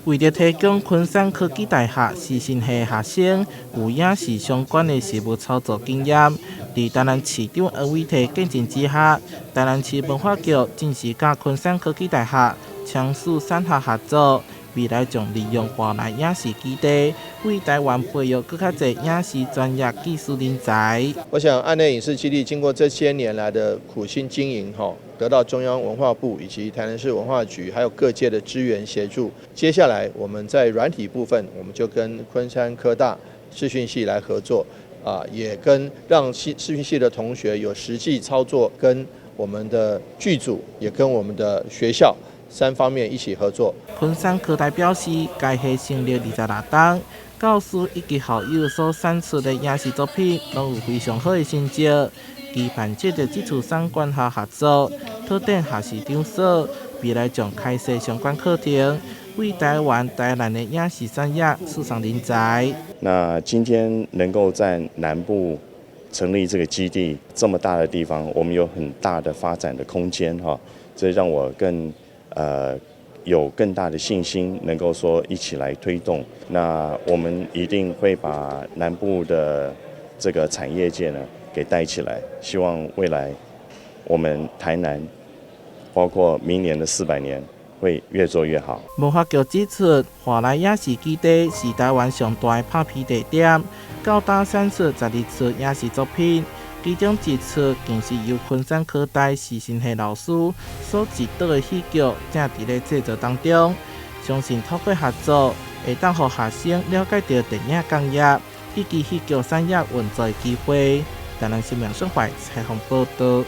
為著提供昆山科技大學視訊系學生有影視相關的實務操作經驗，佇台南市長柯偉提見證之下，台南市文化局正式佮昆山科技大學簽署產學合作，未來將利用外來影視基地，為台灣培育閣較濟影視專業技術人才。我想案內影視基地經過這些年來的苦心經營，哈，得到中央文化部以及台南市文化局還有各界的支援協助。接下來我們在軟體部分，我們就跟昆山科大視訊系來合作，啊，也跟讓視訊系的同學有實際操作，跟我們的劇組，也跟我們的學校三方面一起合作。昆山科大表示，該系成立26冬，教師以及校友所產出的影視作品，攏有非常好的成績。期盼藉著這次產官學合作，拓展學習場所，未來將開設相關課程，為台灣、台南的影視產業輸送人才。那今天能夠在南部成立這個基地，這麼大的地方，我們有很大的發展的空間哈，這讓我更有更大的信心，能夠說一起來推動。那我們一定會把南部的這個產業界呢給帶起來，希望未來我們台南，包括明年的400年，會越做越好。文化局指出，華來影視基地是台灣上大的拍片地點，到今產出12出影視作品，其中一出更是由昆山科大視訊系老師所執導的戲劇，正佇咧製作當中。相信透過合作，會當予學生了解著電影工業以及戲劇產業運作的機會。台南新聞新聞採訪報導。